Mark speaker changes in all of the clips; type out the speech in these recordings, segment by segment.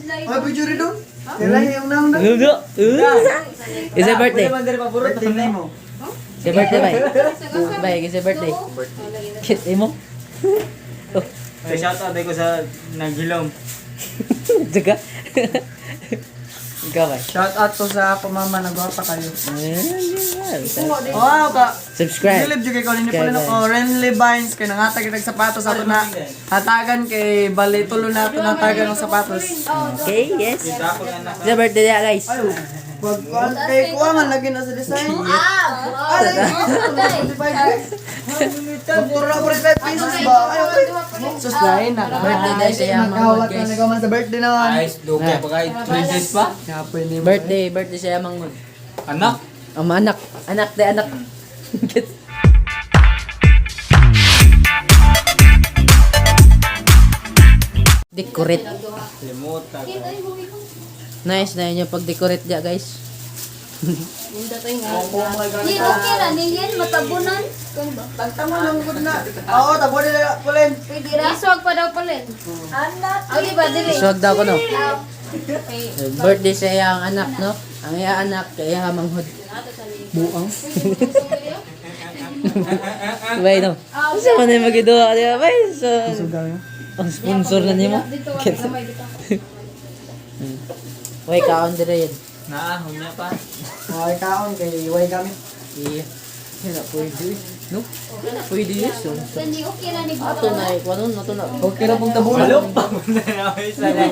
Speaker 1: Ay, picture rin doon. Kailan yung naong na?
Speaker 2: Ludo. Is it birthday?
Speaker 1: Birthday na mo.
Speaker 2: Sa birthday, bay. Bay, is birthday. Kit imo.
Speaker 3: So shout out ko sa naghilom.
Speaker 2: Jaga. Ikaw, bay.
Speaker 1: Shout out to sa ako mama na gwapa kayo.
Speaker 2: Wow
Speaker 1: Wow ka.
Speaker 2: Subscribe.
Speaker 1: Nilib jud kay ko nini pala ko Renly Vines kay nangatag og sapatos ato na hatagan kay bali tulo na ato natagan og sapatos.
Speaker 2: Okay, yes. Sa birthday niya, guys.
Speaker 1: Pag kay kuha man lagi na sa design. Ah, Doktor na 45 pesos ba? Ay, okay. Sus lain na.
Speaker 2: Birthday day siya, mga
Speaker 1: Nakahawat na
Speaker 2: guys.
Speaker 1: nagaman sa birthday naman.
Speaker 3: Ayos, dugay pa kay 3 days pa.
Speaker 1: Kapoy ni mo.
Speaker 2: Birthday, birthday siya mangod.
Speaker 3: Anak.
Speaker 2: Ang anak, anak de anak. Kit. Decorate.
Speaker 3: Limutan.
Speaker 2: Nice na yun yung pag-decorate niya, guys.
Speaker 4: Yin, okay ra ni Yin, matabunan.
Speaker 1: Tagtama lang gud na. Oo, tabo nila pulen.
Speaker 4: Pwede ra. Iswag pa daw pala. Anak. Di ba dili?
Speaker 2: Iswag daw ko, no? Birthday sa iyang anak, no? Ang iyang anak, kaya manghod.
Speaker 1: Buang.
Speaker 2: Bay, no? Sa man yung magiduha, di ba? Bay, so, ang sponsor na niyo mo.
Speaker 4: Dito, gamay dito.
Speaker 2: Way, kaon dire yun.
Speaker 3: Naa, hunya pa.
Speaker 1: Ay kaon kay way gamit.
Speaker 2: Iya. Yan na, pwede. No? Yan na, pwede yun. So,
Speaker 4: Hindi okay ra ni
Speaker 2: ato na, eh. Ano, ato na.
Speaker 1: Okay ra pong tabunan.
Speaker 3: Balok pa mo na na isa na.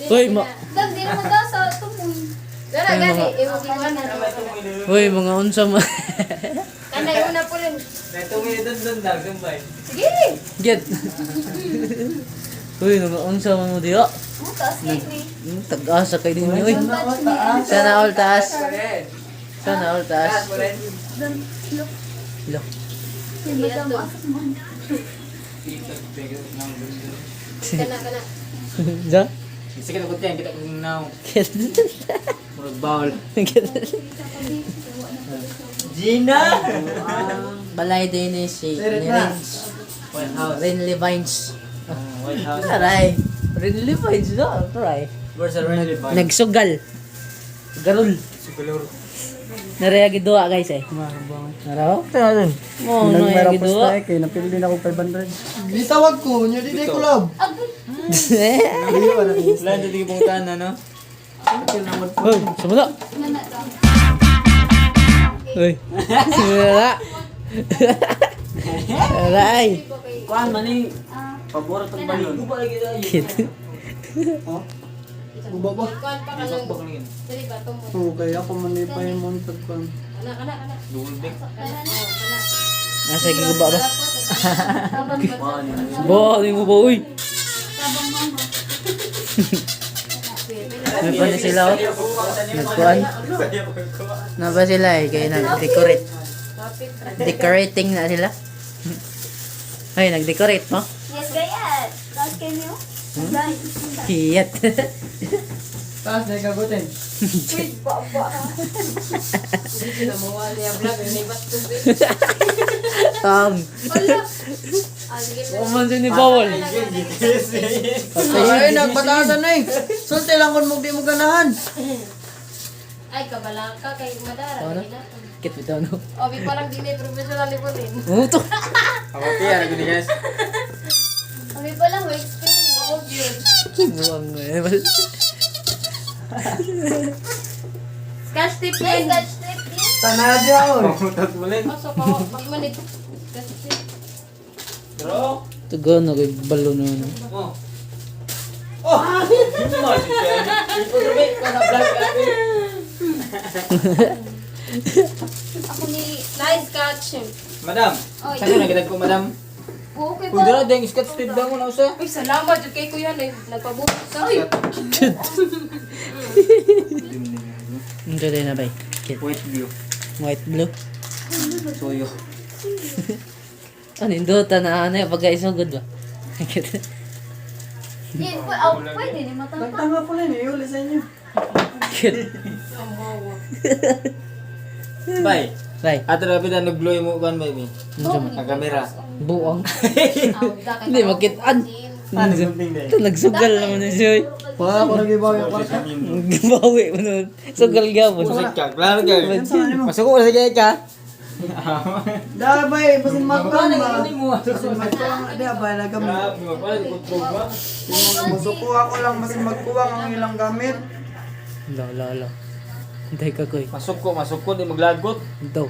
Speaker 2: Uy, ma...
Speaker 4: Dam di naman daw sa tumoy. Dara gani, imo gikuan na.
Speaker 2: Uy, mga unsa ma...
Speaker 4: Kanay una po rin.
Speaker 3: Tumili dun dun dag, sumbay.
Speaker 4: Sige.
Speaker 2: Get! Uy, mga unsa man mo diyo.
Speaker 4: Mo taas kay ni.
Speaker 2: Tag-asa kay ninyo, uy. Sana all taas. Sana all taas. Lo.
Speaker 4: Kana kana.
Speaker 2: Ja?
Speaker 3: Sige na kutyan, kita kong now.
Speaker 2: Get.
Speaker 3: Murag bawal.
Speaker 2: Get.
Speaker 3: Gina!
Speaker 2: Balay din ni si ni Renz.
Speaker 3: White House.
Speaker 2: Renly Vines.
Speaker 3: Oh, White House.
Speaker 2: Aray. Renly Vines no? Aray.
Speaker 3: Where's the Renly Vines?
Speaker 2: Nagsugal. Garul.
Speaker 3: Sugalor.
Speaker 2: Naraya giduha guys eh. Naraw? Mo no
Speaker 1: Nagmera
Speaker 2: giduha.
Speaker 1: posta eh, kay napili din ako 500. Gitawag ko, nya di ko love.
Speaker 3: Wala dito yung puntahan na, no?
Speaker 2: Hoy, sumula. Hoy. Sumula. Aray.
Speaker 3: Kuan man ni. Pabor tong balon.
Speaker 2: Kit.
Speaker 1: Uba ba?
Speaker 4: Kuan pa kanang. Dili ba tumoy.
Speaker 1: Okay, ako man pa yung montag ko.
Speaker 4: Kana kana kana.
Speaker 3: Dulbek.
Speaker 2: Nasa giguba ba? Bo, di mo ba uy? May pa na sila oh. Nagkuan. Na ba sila eh kaya nag-decorate. Decorating na sila. Ay, nag-decorate mo?
Speaker 4: Yes, gayat. Taas kay niyo.
Speaker 2: Kiyat.
Speaker 1: Taas na ikagutin.
Speaker 2: Tang. Waman siya ni Bawal.
Speaker 1: Ay, nagbatasan na eh. Sulti lang kung di mo ganahan.
Speaker 4: Ay, kabalaka kay madara.
Speaker 2: Ano? Kit bitaw no.
Speaker 4: Obi pa lang dili professional ni Pauline.
Speaker 2: Muto.
Speaker 3: Ako tiya, guni guys.
Speaker 4: Obi pa lang may experience. Ako yun.
Speaker 2: Buwang mo eh.
Speaker 4: Scotch tape yan. Scotch tape yan.
Speaker 1: Tanadya ako.
Speaker 3: Pamutat mo rin.
Speaker 4: Aso pa di man ito. Scotch tape.
Speaker 3: Bro.
Speaker 2: Tugon na kay balo no. No.
Speaker 3: Oh. Oh! Mo si Jen. Ipagrubi ko na vlog abi.
Speaker 4: Ako ni nice scotch.
Speaker 3: Madam.
Speaker 4: Oy.
Speaker 3: Saan na gitag ko, madam?
Speaker 4: Okay
Speaker 3: Uy,
Speaker 4: ba?
Speaker 3: dara deng scotch tape daw mo na usa.
Speaker 4: Uy, salamat jud kay kuya na nagpabuhat sa. Uy,
Speaker 2: Ito din na bay. Kit.
Speaker 3: White blue.
Speaker 2: White blue.
Speaker 3: Soyo.
Speaker 2: Ano yung dota na ano yung pagkaisugod ba? Kit.
Speaker 4: Yan, oh, pwede ni matangka.
Speaker 1: Nagtanga po na eh, uli sa inyo.
Speaker 2: Kit.
Speaker 3: Bye.
Speaker 2: Bay.
Speaker 3: Ato na pita nagloy mo kan baby.
Speaker 2: Unsa man?
Speaker 3: Ang kamera.
Speaker 2: Buang. Hindi makitaan.
Speaker 3: Ah, naggunting din.
Speaker 2: Ito, nagsugal naman na siya, oy.
Speaker 1: Wala ko nagibawi ang kwarta.
Speaker 2: Gabawi mo nun. Sugal gapon.
Speaker 3: Musik ka. Klaro ka. Masuko ka sa kaya ka.
Speaker 1: Da bay, basin magkuhan ba? Basin magkuhan di ba nagamit.
Speaker 3: Grabe, magpalit control ba?
Speaker 1: Musuko ako lang basin magkuwang ang ilang gamit.
Speaker 2: Lo, lo, lo. Hintay ka, koy.
Speaker 3: Masuko, masuko di maglagot.
Speaker 2: Ito.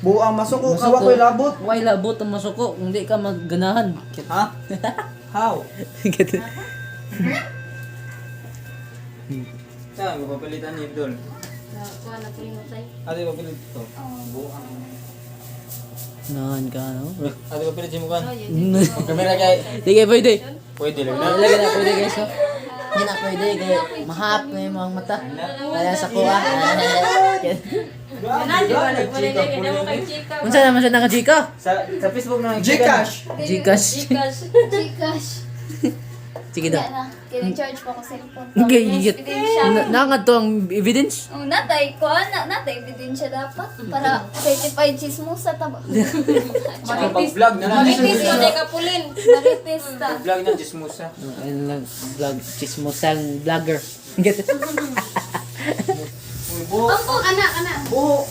Speaker 1: Buang masuko, kawa ko'y labot.
Speaker 2: Why labot ang masuko? Hindi ka magganahan.
Speaker 3: Ha? How? Saan ko papalitan ni Idol?
Speaker 4: Kuha na ko yung tay.
Speaker 3: Ate papilit to. Buang.
Speaker 2: Nahan ka, no?
Speaker 3: Ate papilit si Mukan. Kamera kay.
Speaker 2: Sige, pwede.
Speaker 3: Pwede lang na.
Speaker 2: Lagi na pwede, guys, no? Hindi na pwede, kaya mahap na yung mga mata. Kaya sa kuha. Unsa naman siya naka-Gcash?
Speaker 3: Sa Facebook na
Speaker 1: Gcash.
Speaker 2: Gcash.
Speaker 4: Gcash.
Speaker 2: Gcash. Sige
Speaker 4: Wala
Speaker 2: daw.
Speaker 4: na. Kaya-charge pa ko cellphone.
Speaker 2: Okay, higit.
Speaker 4: Ebidensya.
Speaker 2: Nangad to ang evidence.
Speaker 4: Oh, natay ko na natay ebidensya dapat para certified chismosa ta ba.
Speaker 3: Pag-vlog na lang.
Speaker 4: Marites mo ka pulin. Marites ta.
Speaker 3: Vlog na chismosa.
Speaker 2: Ayun lang, vlog, chismosang vlogger.
Speaker 3: Uy, buho.
Speaker 4: Ampo ana ana.
Speaker 3: Buho.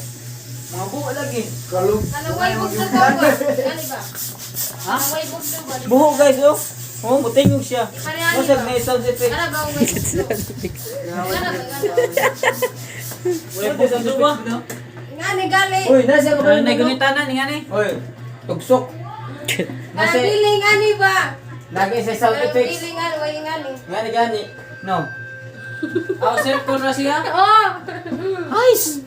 Speaker 3: Mga buho lagi.
Speaker 1: Kalug.
Speaker 4: Kalaway bug sa gawa. Ani ba? Ha? Kalaway bug sa gawa.
Speaker 3: Buho guys, oh. Oh, mutingog siya. Masag na sound effect.
Speaker 4: Ana ba ang Ana ba?
Speaker 3: Uy, buho sa ba?
Speaker 4: Ngani gali.
Speaker 3: Uy, nasa ka ba? Nagunitanan ni ngani. Uy, tugsok. Nasa
Speaker 4: Feeling ani ba?
Speaker 3: lagi sa sound effects.
Speaker 4: Feeling ani way ngani.
Speaker 3: Ngani gani. No. Ako cellphone na siya.
Speaker 4: Oh.
Speaker 2: Nice!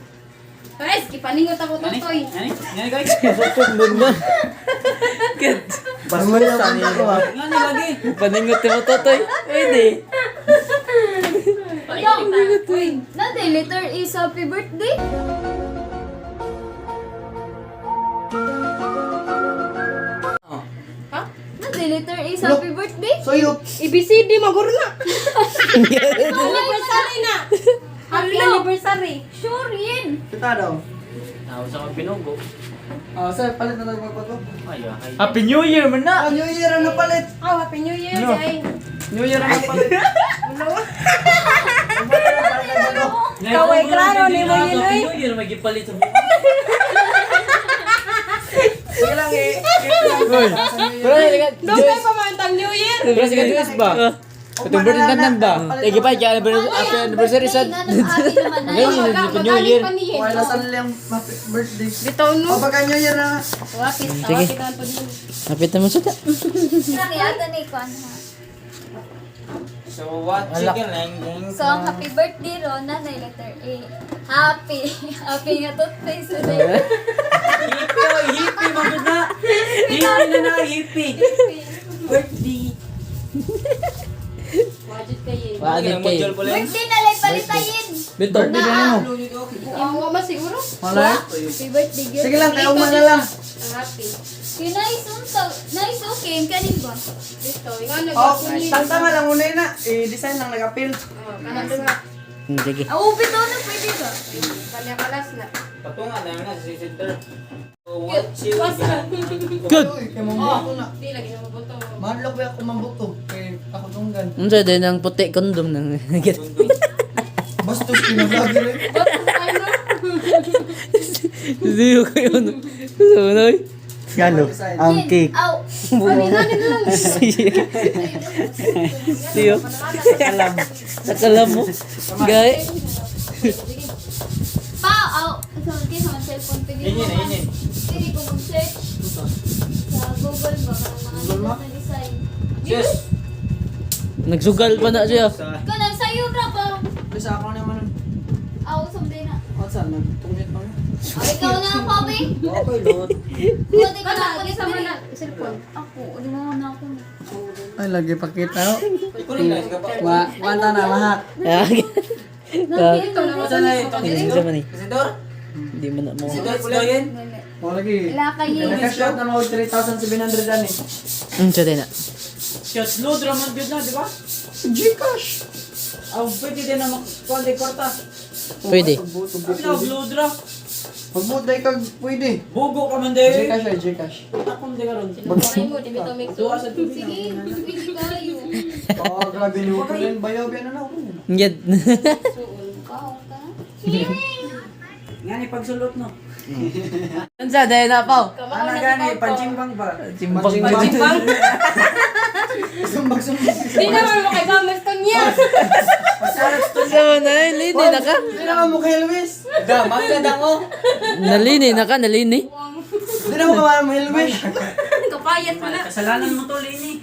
Speaker 4: Guys, kipaningot ako totoy.
Speaker 3: Ngani? Ngani guys. Tugsok dun ba?
Speaker 2: Good.
Speaker 3: Basta ni. Ngani lagi.
Speaker 2: Paningot mo totoy. Pwede.
Speaker 4: Natay letter is happy birthday. Natay letter is happy birthday.
Speaker 1: Soyop.
Speaker 5: ABCD maguro na. Anniversary na. Happy anniversary.
Speaker 4: Sure yun.
Speaker 1: Kita daw.
Speaker 3: Ako sa pinugo.
Speaker 1: Oh, sir, palit na tagpag ko.
Speaker 3: Ay, Happy New Year man na.
Speaker 1: Ah, New Year ang napalit.
Speaker 5: Oh, happy New Year, Jay.
Speaker 1: New Year ang napalit.
Speaker 5: Kaway klaro ni mo yun, oy.
Speaker 3: New Year magipalit sa buho.
Speaker 1: Sige lang eh.
Speaker 5: Dugay pa man tang New Year.
Speaker 3: Pero sa Diyos ba? Itong birthday na ba? Eh, gipay kaya happy anniversary sa
Speaker 4: Happy naman na.
Speaker 3: Ngayon, Happy New Year.
Speaker 5: Magaling pa niya.
Speaker 1: Wala sa nilang happy birthday.
Speaker 5: Bitaw no.
Speaker 1: O pagka New Year na nga.
Speaker 5: Wapit,
Speaker 2: Sige.
Speaker 5: wapit ang pag
Speaker 2: Kapit naman siya.
Speaker 4: Nani ata ni kwan ha.
Speaker 3: So what chicken lang gang.
Speaker 4: So ang happy birthday ro nanay letter A. Happy. Happy nga toothpaste na.
Speaker 3: Hippie, oy, hippie magud na. Hippie na na, hippie. Birthday.
Speaker 5: Wajud kayo.
Speaker 2: Wajud kayo.
Speaker 4: Birthday na lay palitayin.
Speaker 2: Bito.
Speaker 5: Imo man siguro.
Speaker 1: Wala.
Speaker 4: Happy birthday gyud.
Speaker 1: Sige lang, kaya uma na lang.
Speaker 5: Ang happy.
Speaker 4: Kay nice unsa, nice okay kanin ba?
Speaker 5: Dito, ikaw nag
Speaker 1: Oh, tangtanga lang una yun na. I-design lang nag-appeal.
Speaker 5: Oh, kana duha.
Speaker 2: Sige.
Speaker 4: Ah, ubi to na pwede ba?
Speaker 5: Kanya kalas na.
Speaker 3: Patungan na na sa center. So what chicken?
Speaker 2: Good.
Speaker 1: Uy, kay mambuto na.
Speaker 5: Di lagi na mabuto.
Speaker 1: Mahadlok ba ako mambuto? Kay ako tunggan.
Speaker 2: Unsa din ang puti kondom nang.
Speaker 1: Bastos kinagagi rin.
Speaker 5: Ba't tayo no?
Speaker 2: Hindi ko kayo. Sunoy.
Speaker 3: Galo,
Speaker 4: Ang cake. Aw.
Speaker 2: Tiyo. Sakalam. Sakalam mo. Gay.
Speaker 4: Pa, aw. Sa kay sa cellphone pwede
Speaker 3: Yun
Speaker 4: mo.
Speaker 3: yun, yun yun.
Speaker 4: Pwede ko mag-search sa Google ba kanang mga na design.
Speaker 3: Yes.
Speaker 2: Nagsugal pa na siya.
Speaker 4: Kanang sayo ra ba?
Speaker 1: Bisa ako naman.
Speaker 4: Aw, sumdi na.
Speaker 1: O, saan? Nagtungit pa nga.
Speaker 4: Aw, ikaw na ang papi.
Speaker 3: Okay, Lord.
Speaker 4: Pwede ka na
Speaker 5: Kana
Speaker 4: palit
Speaker 5: sama
Speaker 4: diri.
Speaker 5: na cellphone.
Speaker 4: Ako, di mo na ako.
Speaker 1: Ay, lagi pakita. oh.
Speaker 3: Ikunin lang ka pa.
Speaker 1: Wa, wala na lahat.
Speaker 2: Ah,
Speaker 4: Nandito na.
Speaker 3: Saan na ito?
Speaker 2: Unsa man eh.
Speaker 3: Isidor?
Speaker 2: Hindi man na mo.
Speaker 3: Isidor, pulangin.
Speaker 1: O, lagi.
Speaker 4: Lakay.
Speaker 1: Nag-cash out na mga 3,700 ani.
Speaker 2: Unsa din na.
Speaker 3: Shot load raman gyud na, di ba?
Speaker 1: Gcash.
Speaker 3: Aw, pwede din na magkuhan kwarta.
Speaker 2: Pwede.
Speaker 3: Abi na load ra.
Speaker 1: Pagbuday kag pwede.
Speaker 3: Bugo ka man day.
Speaker 1: Gcash ay Gcash.
Speaker 3: Akong di karon.
Speaker 4: Ay mo, di ba ito mix?
Speaker 3: Tuwa sa tubig.
Speaker 4: Sige, pwede kayo.
Speaker 1: Oh, grabe niyo ko rin. Bayaw biya na na ako.
Speaker 2: Nged.
Speaker 4: Suol ka, ka.
Speaker 3: Nga ni pagsulot no.
Speaker 2: Unsa dahil na paw?
Speaker 3: Ana gani panchimbang ba?
Speaker 2: Simbang.
Speaker 5: Pachimbang.
Speaker 1: Sumbag sumbag.
Speaker 5: Di naman mo kay Mamas niya.
Speaker 2: Unsa man na lini na ka?
Speaker 1: Hindi na mo kay Luis.
Speaker 3: Da, mangga dango.
Speaker 2: Nalini na ka, nalini.
Speaker 1: Hindi na mo kamara mo kay Luis.
Speaker 5: Kapayat mo na.
Speaker 3: Kasalanan mo to, Lini.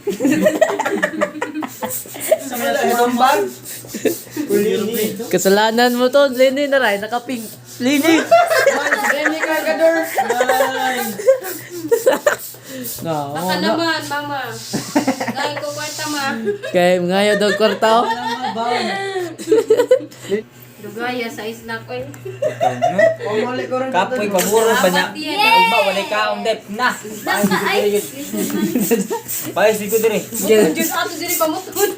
Speaker 1: Sumbag.
Speaker 2: Kasalanan mo to, lini na rin, nakapink. Lini.
Speaker 1: Hindi ka gador.
Speaker 2: No,
Speaker 5: Baka naman, mama. Dahil ko kwarta, ma.
Speaker 2: Kay ngayo daw kwarta. Oh.
Speaker 5: Dugaya sa isla ko eh.
Speaker 1: Pamuli ko rin.
Speaker 3: Kapoy paburo pa na.
Speaker 5: Apat yan.
Speaker 3: Ugma walay kaon dep na.
Speaker 4: Nasa ay.
Speaker 3: Bayas di ko dire.
Speaker 5: Buton dyan ato diri pamutod.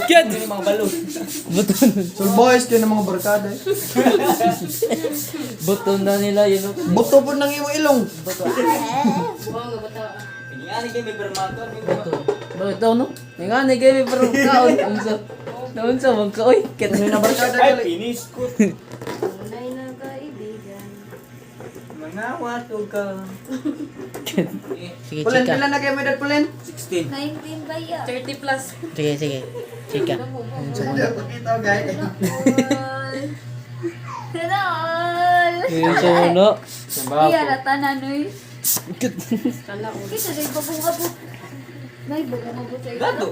Speaker 3: Kid mga balon.
Speaker 2: Buton.
Speaker 1: So boys, kayo ng mga barkada. eh.
Speaker 2: Buton na nila yun. oh.
Speaker 1: Buto po ng iyong ilong.
Speaker 5: Wow, nga bata.
Speaker 3: Ingani kay may permato.
Speaker 2: Bakit daw no? Nga ni kay pero kaon unsa. Naunsa man ka oy. Ket
Speaker 1: Ano na barkada
Speaker 3: Ay,
Speaker 1: gali.
Speaker 3: finish ko.
Speaker 5: Tunay na kaibigan.
Speaker 3: Mangawat og ka.
Speaker 2: Sige,
Speaker 1: Pulen,
Speaker 2: chika.
Speaker 1: pila na kayo may dad, Pulen?
Speaker 3: 16.
Speaker 4: 19 ba yan?
Speaker 5: 30 plus.
Speaker 2: Sige, sige. Chika.
Speaker 1: Hindi ako kita, guys.
Speaker 4: Hello!
Speaker 2: Unsa mo no?
Speaker 4: Iya, rata na, noy. Kita rin, bagong abot. Nay, bagong abot sa'yo.
Speaker 3: Gato.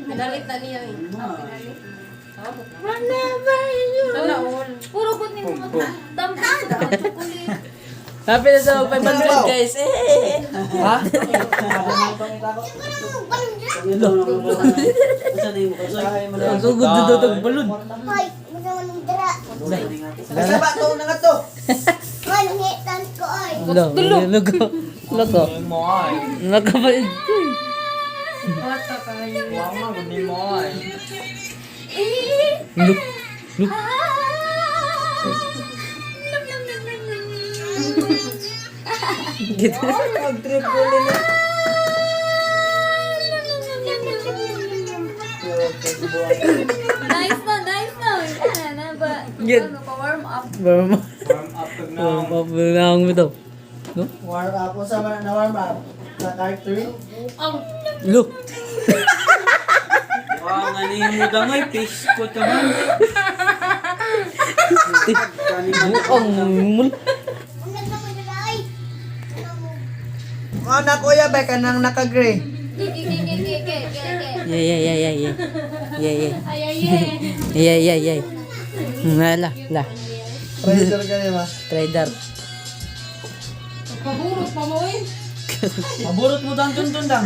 Speaker 5: Pinalit na niya eh.
Speaker 4: Ah, pinalit.
Speaker 5: Sana all.
Speaker 4: Puro ko ni mga dampi sa mga chocolate.
Speaker 2: Happy na sa 500 guys. Eh.
Speaker 1: Ha?
Speaker 2: Ang sugod do do balon.
Speaker 6: Hoy, mga manong dara.
Speaker 1: Nasa ba to? Nga to?
Speaker 6: Mangitan ko oy.
Speaker 2: Lo, loko. Loko.
Speaker 3: Mo ay.
Speaker 2: Loko pa.
Speaker 5: Bata kayo.
Speaker 3: Wa man gud ni mo ay.
Speaker 2: Look. Look.
Speaker 4: Ah! Nam, nam, nam, nam, nam.
Speaker 1: Mag-trip Pulen.
Speaker 4: Ah! Nam, nam, nam, nam, nam, nam, nam. Nice na, nice na. Yan, na ba?
Speaker 2: Good.
Speaker 4: Ano pa, warm up.
Speaker 2: Warm up.
Speaker 3: Warm up kag na.
Speaker 2: Warm up lang mo daw. No?
Speaker 1: Warm up. Unsa man na warm up? Sa card 3?
Speaker 5: Ang
Speaker 2: Look.
Speaker 3: Wa nga ni mo dangoy fish ko ta man.
Speaker 2: Buong mul.
Speaker 6: Ang ganda ko dara oy.
Speaker 1: Mga na kuya ba ka nang naka-gray?
Speaker 4: Ke, ke, ke, ke, ke, ke, ke.
Speaker 2: Yeah, yeah, yeah, yeah, yeah. Yeah, yeah.
Speaker 5: ay ay ay.
Speaker 2: Yeah, yeah, yeah. Wala, la.
Speaker 1: Pressure ka di ba?
Speaker 2: Trader.
Speaker 5: Paburot pa mo eh.
Speaker 3: Maburot mo dang tun dang.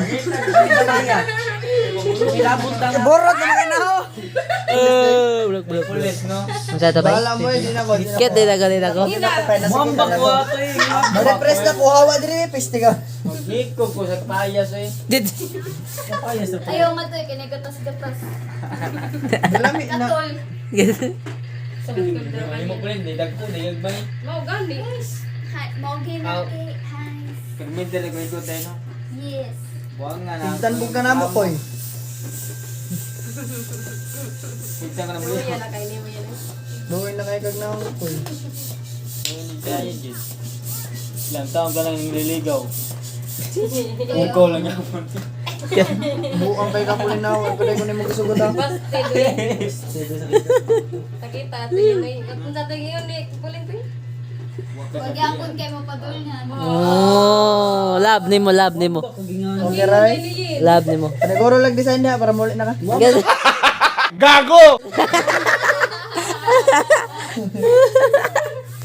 Speaker 3: Ilabot dang.
Speaker 1: Borot na mga naho!
Speaker 2: Eh, bulak, bulak, bulak.
Speaker 3: Pulis no.
Speaker 2: Unsa to ba?
Speaker 1: Bahala mo eh, di na ko. di na ko.
Speaker 2: Kit din ako, din ako.
Speaker 3: Muambak ko ato eh.
Speaker 1: Ma-depress na ko, hawa diri, piste ka.
Speaker 3: Maghikog ko sa payas eh.
Speaker 2: Dit.
Speaker 3: Payas na
Speaker 4: Ayaw nga to eh, kinagatas-gatas.
Speaker 1: Lami na.
Speaker 4: Katol.
Speaker 3: Hindi mo pala, hindi dagko, hindi gagbay.
Speaker 5: Mao gani.
Speaker 4: Hi, Mogi na kay, hi.
Speaker 3: Permit talaga ko tayo no.
Speaker 4: Yes.
Speaker 3: Buwang nga na.
Speaker 1: Tigtanbog ka na mo, koy.
Speaker 3: Tigtan ka na mo.
Speaker 5: Yan na kay nimo yan. eh.
Speaker 1: Doon na kayo kag na mo, koy.
Speaker 3: Kaya yun. Ilang taon ka lang nililigaw. Ikaw lang yapon.
Speaker 1: Buang kay ka pulin na ako. Pwede ko na magsugot ah.
Speaker 5: Baste doy. Takita ato yun eh. At kung sa ato yun eh, kulin ko eh.
Speaker 4: Wag yapon kay mapadul nga.
Speaker 2: Oh, love nimo, love nimo.
Speaker 1: Okay, Ray.
Speaker 2: Love nimo.
Speaker 1: Paniguro lang design niya para muli na ka.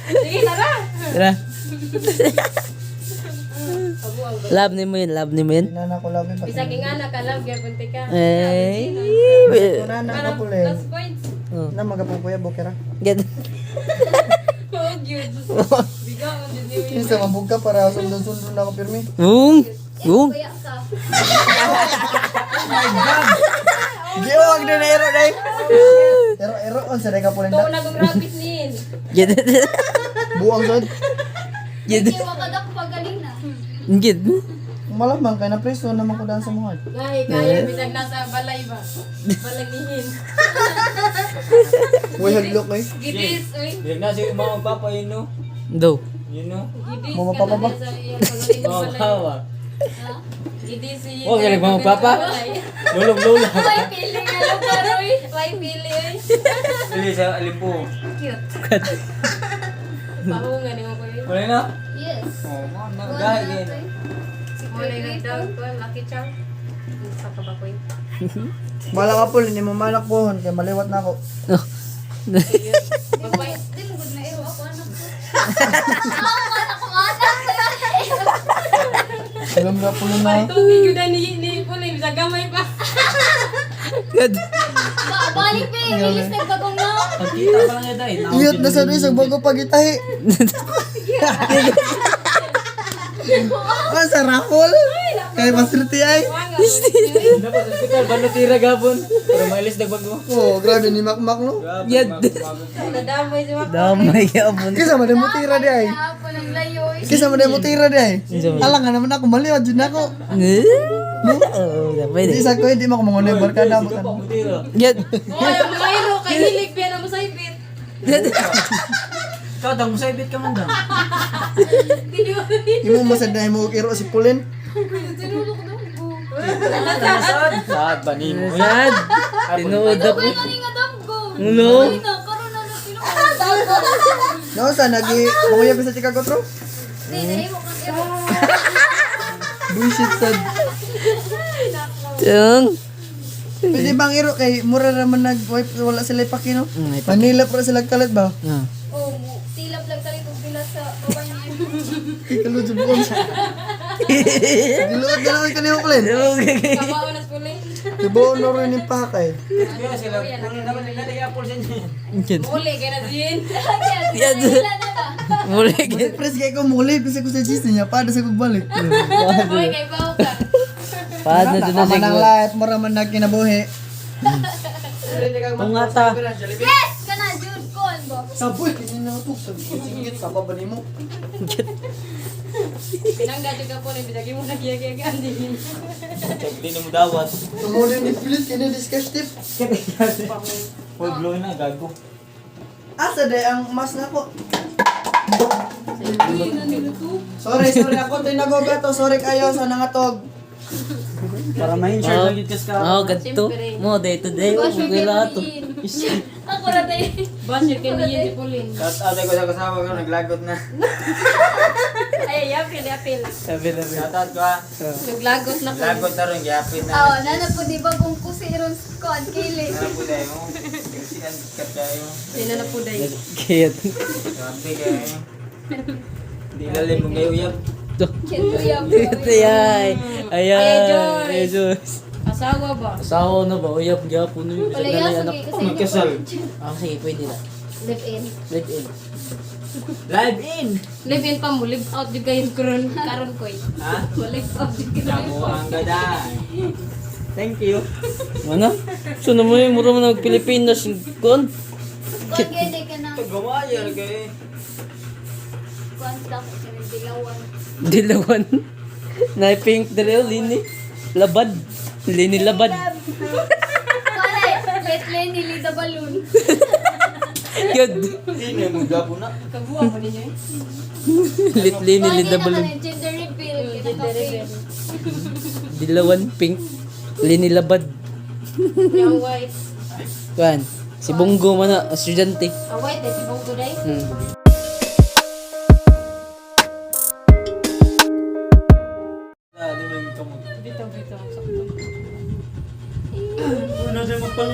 Speaker 5: Sige, tara.
Speaker 2: Tara. Love nimo yun, love nimo yun.
Speaker 1: Hindi na ako labi. Pag
Speaker 5: Bisag nga na ka love gyapon ka.
Speaker 2: Eh.
Speaker 1: na na
Speaker 5: Para
Speaker 1: ka pulin.
Speaker 5: plus points.
Speaker 1: Na magapupuya, bukira.
Speaker 2: Get.
Speaker 5: Oh, gyud. Bigaon jud niyo.
Speaker 1: Kinsa mabug ka para sundon-sundon na ako pirmi.
Speaker 2: Bung. Bung.
Speaker 4: Kaya ka.
Speaker 1: Giwag na na ero day. Ero ero on sa ka pulin
Speaker 5: Tuo
Speaker 1: na.
Speaker 5: na kong rapid nin.
Speaker 2: Get.
Speaker 1: Buang sad.
Speaker 2: Gid.
Speaker 4: Hindi wakadak pagaling na.
Speaker 2: Gid.
Speaker 1: Malamang kay na preso naman ko daan sa mga.
Speaker 5: Gahi, kaya bisag nasa balay ba? Balangihin.
Speaker 1: Way hadlok eh.
Speaker 5: Gidis, uy.
Speaker 3: Bilag na siya mga papa yun no.
Speaker 2: Do.
Speaker 3: Yun no.
Speaker 5: Gidis
Speaker 1: Mama,
Speaker 5: ka
Speaker 1: papa
Speaker 5: na
Speaker 1: ba?
Speaker 5: sa iyang pagaling sa
Speaker 3: Oh,
Speaker 5: balay.
Speaker 3: kawa.
Speaker 5: Gidis siya.
Speaker 3: Oh, galing mama, papa. Lulong lula.
Speaker 4: May pili nga lugar, oy.
Speaker 5: May pili, uy.
Speaker 3: Dili sa alimpo.
Speaker 5: Cute. Pahungan ni mo ko yun.
Speaker 3: Wala na.
Speaker 4: Yes.
Speaker 3: Oh, mo na
Speaker 4: Wala
Speaker 3: gahi.
Speaker 4: na, oy.
Speaker 5: Muna yung nagdang ko, Lucky Charm. Sa ka ba ko yun?
Speaker 1: Bala ka po, hindi mo malak po kay maliwat na ako.
Speaker 2: Oh.
Speaker 4: Di mo good na iro ako anak ko. Ako anak ko anak.
Speaker 1: Alam na po na.
Speaker 5: Ay, tubig yun na ni Pulin. Bisag gamay pa.
Speaker 2: Gid.
Speaker 4: Balik pa eh, bilis nagbagong na.
Speaker 3: Pagkita pa lang niya dahil.
Speaker 1: Iyot na sa isang bago pagitahi. Ah, sa raffle. Kay masriti ay.
Speaker 3: Dapat sa ospital, bano tira gabon. Pero mailis nagbago.
Speaker 1: Oh, grabe ni Makmak no.
Speaker 2: Gid.
Speaker 5: Nadamay si Mama.
Speaker 2: Damay gyapon.
Speaker 1: Kisa man mo tira di ay.
Speaker 4: Ako ng layo eh.
Speaker 1: Kisa man mo tira di ay. Alang nga naman ako maliwat jud na ako.
Speaker 2: Oh, pwede.
Speaker 1: Di sa ko hindi mo ako mangunay barkada mo.
Speaker 3: Tira.
Speaker 2: Gid.
Speaker 5: Oy, ang mga iro, kay hilig pa na mo sa ipit.
Speaker 3: Ikaw daw, musaybit ka man daw.
Speaker 1: Imo masad na imo iro si Pulin.
Speaker 4: Tinulok daw ko.
Speaker 3: Sad. Sad ba nimo?
Speaker 2: Sad. Tinuod ako.
Speaker 4: Dugay na ni nga damgo.
Speaker 2: Hello?
Speaker 4: Dugay na, karon na na tinuod.
Speaker 1: No, sa nagi manguya pa sa Chicago tro.
Speaker 4: Di, nahimo kang iro.
Speaker 1: Bullshit sad.
Speaker 2: Tung.
Speaker 1: Pwede bang iro kay mura ra man nag wala sila ipakino.
Speaker 2: Mm, may
Speaker 1: Manila pa sila kalat ba?
Speaker 2: Ah.
Speaker 4: Oh, mo tilap lang tayo kung pila sa baba niya.
Speaker 1: Kay kalud sa buong. Giluot na naman kanimo Pulin.
Speaker 5: Kamao na sa Pulin.
Speaker 1: Tibuon na rin yung pakay.
Speaker 3: Kaya sila, puno naman nila apple sa inyo.
Speaker 2: Gid.
Speaker 5: Uli, kay na din.
Speaker 4: Kaya, sila na ba?
Speaker 2: Muli gid.
Speaker 1: Press kay ko muli bisa ko sa GC niya pa sa kog balik.
Speaker 5: Oy, kay Pao ka.
Speaker 2: Paad na doon na
Speaker 1: Tama ng
Speaker 2: siguro.
Speaker 1: life, mura man nagkinabuhi.
Speaker 2: Tungata.
Speaker 4: Yes! Kana, Jude, kon ba?
Speaker 1: Saboy, kini na to. Singit sa baba nimo.
Speaker 5: Pinangga jud ka Pulin, bisag imo nagiyagiyagan din.
Speaker 3: Check din mo dawat.
Speaker 1: Tumuli ni Philip, kini discuss tip.
Speaker 3: Full blow na, gago.
Speaker 1: Asa day ang mas na ko. Sorry, sorry ako tinagoga to. Sorry kayo sa nangatog.
Speaker 3: Para ma-insure lang yun ka.
Speaker 2: Oh, gadto. Mo day to day.
Speaker 4: Wash your
Speaker 2: Ugay lahat to.
Speaker 4: Ako ra tayo.
Speaker 5: Basyo kay niya si Pulin.
Speaker 3: Shout out ko sa kasama ko, naglagot na.
Speaker 5: Ay, yapil, yapil.
Speaker 2: Sabi na.
Speaker 3: Shout out ko ah.
Speaker 5: Naglagot na ko.
Speaker 3: Naglagot na rin, giyapin na.
Speaker 4: Oh, nana po di bagong kusi ron kon kili.
Speaker 3: Ano po tayo mo? Sikan ka tayo.
Speaker 5: Sino na po day?
Speaker 2: Kaya.
Speaker 3: Grabe kayo. Di lalim mo ngayon uyab.
Speaker 4: Kuyab.
Speaker 2: Ayay. Ayay.
Speaker 5: Ay, Joyce.
Speaker 2: Ay, Joyce.
Speaker 5: Asawa ba?
Speaker 2: Asawa na ba? Uyap gyapon no. Bisag na
Speaker 4: Palaya
Speaker 2: anak.
Speaker 4: sige kasi
Speaker 3: Magkasal.
Speaker 2: Ah, sige, pwede na.
Speaker 4: Live in.
Speaker 2: Live in.
Speaker 3: Live in!
Speaker 5: Live in pa mo, live out jud kayo karon karon koy.
Speaker 3: Ha?
Speaker 5: Mo live out jud kayo.
Speaker 3: Damo ang gada. Thank you.
Speaker 2: Ano? So naman yung mura man ang Pilipinas. Kon.
Speaker 4: Kon gede ka na.
Speaker 3: Gumaya kayo.
Speaker 4: Kon ta ko kini dilawan.
Speaker 2: Dilawan. Na pink dalaw lini. Labad. Lini labad.
Speaker 4: Pare, let Lenny lead the balloon.
Speaker 2: Good.
Speaker 3: Hindi mo gapo na.
Speaker 5: Kabuha mo ninyo eh.
Speaker 2: Lit lini
Speaker 4: Kon
Speaker 2: lead the
Speaker 4: gede ka
Speaker 2: balloon.
Speaker 4: na gender reveal kina kape.
Speaker 2: Dilawan pink. Lini labad.
Speaker 5: Yung white.
Speaker 2: Kuan. Si Bongo man na, estudyante.
Speaker 5: Ah, white eh, si Bongo day.
Speaker 3: Ah, di mo yung kamot.
Speaker 5: Bitaw, bitaw. Sakto.
Speaker 3: Una siya magpaluto.